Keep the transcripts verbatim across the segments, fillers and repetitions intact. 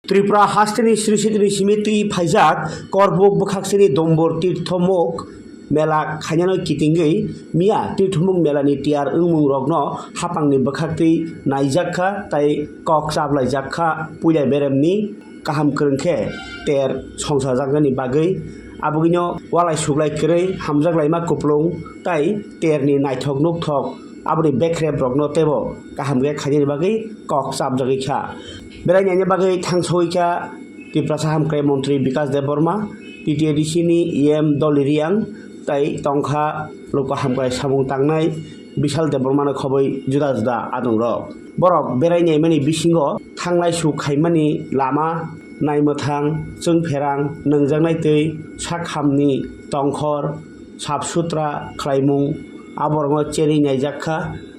Tripura hasteni Sri Sitini simi twi phaijak Korbuk bwkhaksini Dombor Tirthomuk mela khainano kitingwi miya Tirthomuk melani tiyar wngmung rokno hapangni bwkhaktwi naijakha tei kok chaplaijakha puila beremni kaham kwrwng khe ter songsajaknani bagwi. Abogwino walai suglai kwrwi hamjaklaima kuplung tei terni naithok nukthok aboni bekrep rokno teibo kaham khe khainani bagwi kok chapjagwi kha. Berai naina bagwi thangsawi kha Tiprasa Hamkrai Montri Bikas Debbarma, T T A D C ni E M Doli Riang tei tongkha luku hamkrai samung tangnai Bishal Debbarmano khobwi juda juda adongrok. Borok berai naimani bisingo thanglai su khaimani lama, naimwthang, chwngpherang, nungjaknai twi, sakhamni tongkhor, sap sutra khlaimung, aborokno cherwi naijak kha,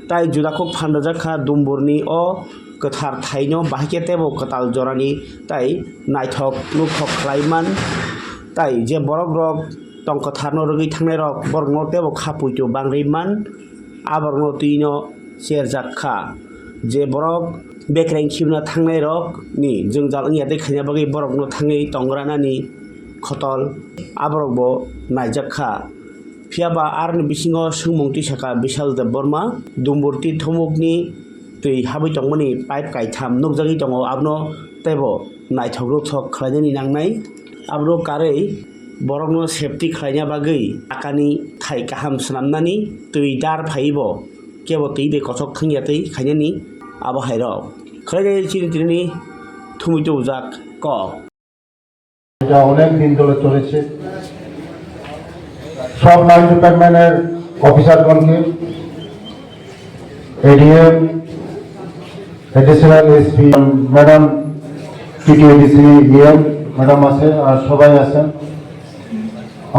tai juda kok phan rwjak kha dumburni o kwthar thaino, bahai khe teibo kwtal jorani tai naithok nukthok khlai man, tai je borok rok tong kwtharno rwgwi thangnai rok borokno teibo kha puitu bangri man, aborokno twino cherjak kha. Je borok bekreng khibna thangnai rok ni jwngjal wngya tei khaina bagwi borokno thangwi tongranani khotol aborokbo naijak kha. Phiya ba aroni bisingo swngmung twi sakha Bishal Debbarma, Dumburti thumukni twi habwi tongmani pipe kaitham nukjagwi tongo, abono teibo naithok rwthok khlainani nangnai. Abono karwi borokno safety khlaina bagwi akani thai kaham swnamnani twi dar phaibo kebo twi bai kochok thangya twi khainani abo hairok khlainani chini tinini thumui tubujak kok. এটা অনেক দিন ধরে চলেছে। সব line ডিপার্টমেন্টের অফিসারগণকে, ADM, additional SP, madam, TTADC EM madam আছে, আর সবাই আছেন।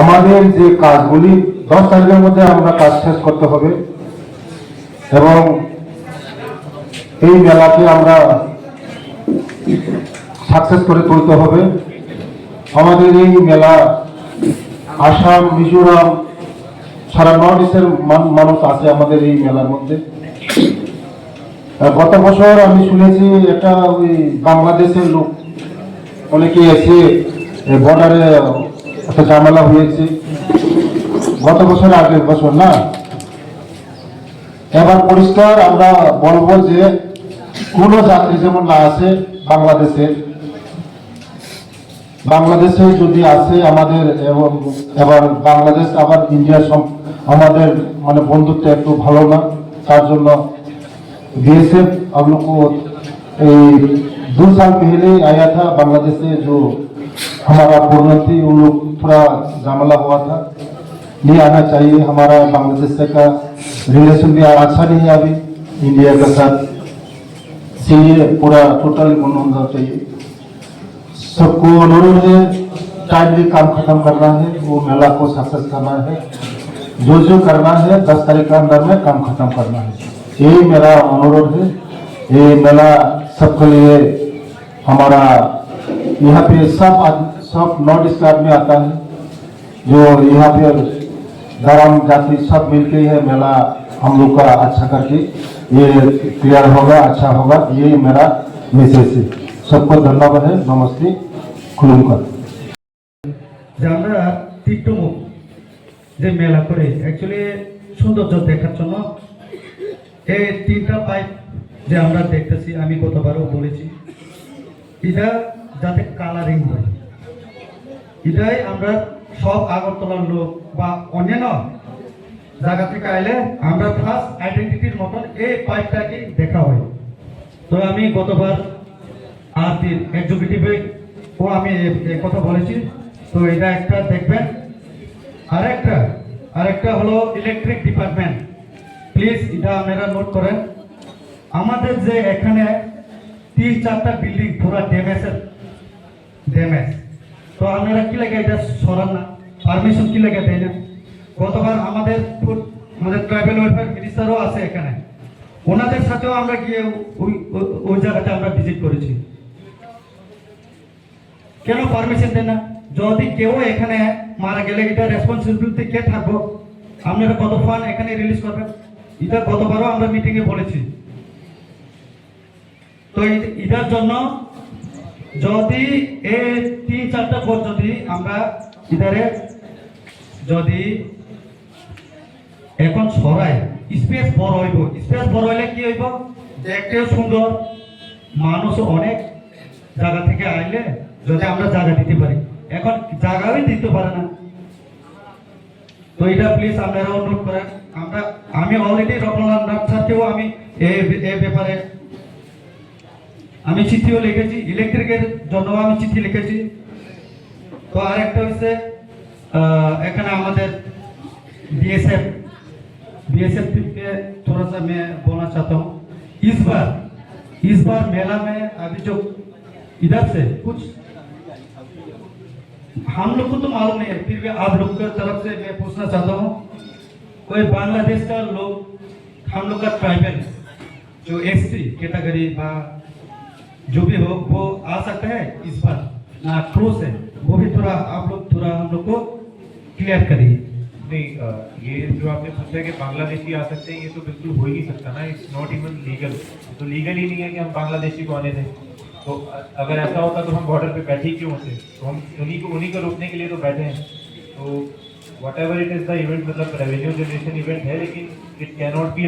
আমাদের যে কাজগুলি দশ তারিখের মধ্যে আমরা কাজ শেষ করতে হবে এবং এই মেলাকে আমরা সাকসেস করে তুলতে হবে। আমাদের এই মেলা আসাম, মিজোরাম, সারা নর্থ ইস্টের মান-, মানুষ আছে আমাদের এই মেলার মধ্যে। আহ, গত বছর আমি শুনেছি একটা ওই বাংলাদেশের লোক অনেকে এসে, এ, বর্ডারে একটা ঝামেলা হয়েছে। গত বছর, আগের বছর না? এবার পরিষ্কার আমরা বলবো যে কোনো যাত্রী যেমন না আসে বাংলাদেশের, বাংলাদেশে যদি আসে আমাদের এবং এবার বাংলাদেশ আবার ইন্ডিয়ার সম-, আমাদের মানে বন্ধুত্ব একটু ভালো না, তার জন্য बीएसएफ हम लोग को, ए, दो साल पहले आया था बांग्लादेश से, जो हमारा पूर्णति उन लोग थोड़ा झमेला हुआ था, नहीं आना चाहिए। हमारा बांग्लादेश से का रिलेशन भी अच्छा नहीं है अभी इंडिया के साथ, इसीलिए पूरा टोटली बंद होना चाहिए। सबको अनुरोध है, टाइमली काम खत्म करना है, वो मेला को सक्सेस करना है। जो जो करना है, दस तारीख के अंदर में काम खत्म करना है, यही मेरा अनुरोध है। ये मेला सबके लिए हमारा यहाँ पे सब आद-, सब नॉर्थ ईस्ट का आदमी आता है। जो यहाँ पे धर्म जाति सब मिलके ये मेला हम लोग का अच्छा करके ये क्लियर होगा, अच्छा होगा, ये मेरा मैसेज है। सबको धन्यवाद है, नमस्ते, खुलुमकर। যে আমরা তীর্থমুখ যে মেলা করে, অ্যাকচুয়ালি সৌন্দর্য দেখার জন্য এই তিনটা পাইপ যে আমরা দেখতেছি, আমি গতবারও বলেছি, এটা যাতে কালারিং হয়, এটাই আমরা সব আগরতলার লোক বা অন্যান্য জায়গা থেকে আইলে আমরা ফার্স্ট আইডেন্টিটির মতন এই পাইপটাকে দেখা হয়। তো আমি গতবার আর দিন এক্সিকিউটিভে ও আমি এ, এ কথা বলেছি, তো এটা একটা দেখবেন। আরেকটা, আরেকটা হলো ইলেকট্রিক ডিপার্টমেন্ট, প্লিজ এটা আপনারা নোট করেন। আমাদের যে এখানে তিন চারটা বিল্ডিং পুরা ড্যামেজের, ড্যামেজ। তো আপনারা কি লাগে এটা সরান না, পারমিশন কি লাগে দেয় না? গতবার আমাদের ফুড, আমাদের ট্রাইবাল ওয়েলফেয়ার মিনিস্টারও আছে এখানে, ওনাদের সাথেও আমরা গিয়ে ওই, ওই, ওই জায়গাতে আমরা ভিজিট করেছি। কেন পারমিশন দেন না? যদি কেউ এখানে মারা গেলে এটা রেসপন্সিবিলিটি কে থাকবো? আপনারা কত ফান্ড এখানে রিলিজ করবেন? এটা গতবারও আমরা মিটিংয়ে বলেছি। তো এই, এটার জন্য যদি এই তিন চারটা পথ যদি আমরা ইধারে যদি এখন সরাই, স্পেস বড় হইব। স্পেস বড় হইলে কি হইব? দেখতেও সুন্দর, মানুষ অনেক জায়গা থেকে আইলে যদি আমরা জায়গা দিতে পারি। এখন জায়গাই দিতে পারে না। তো এটা প্লিজ আপনারা অনুরোধ করেন। আমরা আমি অলরেডি রতনলাল নাথ স্যারকেও আমি এ এ ব্যাপারে আমি চিঠিও লিখেছি, ইলেকট্রিকের জন্য আমি চিঠি লিখেছি। তো আরেকটা হচ্ছে, আহ, এখানে আমাদের বিএসএফ, বিএসএফ টিমকে थोड़ा सा मैं बोलना चाहता हूँ। इस बार, इस बार मेला में अभी जो इधर से कुछ हम लोग को तो मालूम नहीं है, फिर भी आप लोग की तरफ से मैं पूछना चाहता हूँ, कोई बांग्लादेश का लोग, हम लोग का ट्राइबल जो एसटी कैटेगरी বা जो भी हो, वो आ सकता है इस बार ना क्लोज है, वो भी थोड़ा आप लोग थोड़ा हम लोग को क्लियर करिए। नहीं, अ, ये जो आपने पूछा है कि बांग्लादेशी आ सकते हैं, ये तो बिल्कुल हो ही नहीं सकता ना, it's not even legal। तो लीगल ही नहीं है कि हम बांग्लादेशी को आने दें। तो अ-, अगर ऐसा होता तो हम बॉर्डर पे बैठे ही क्यों होते? तो हम उन्हीं को, उन्हीं को रोकने के लिए तो बैठे हैं। तो whatever it is the event, मतलब रेवेन्यू जनरेशन इवेंट है, लेकिन it cannot be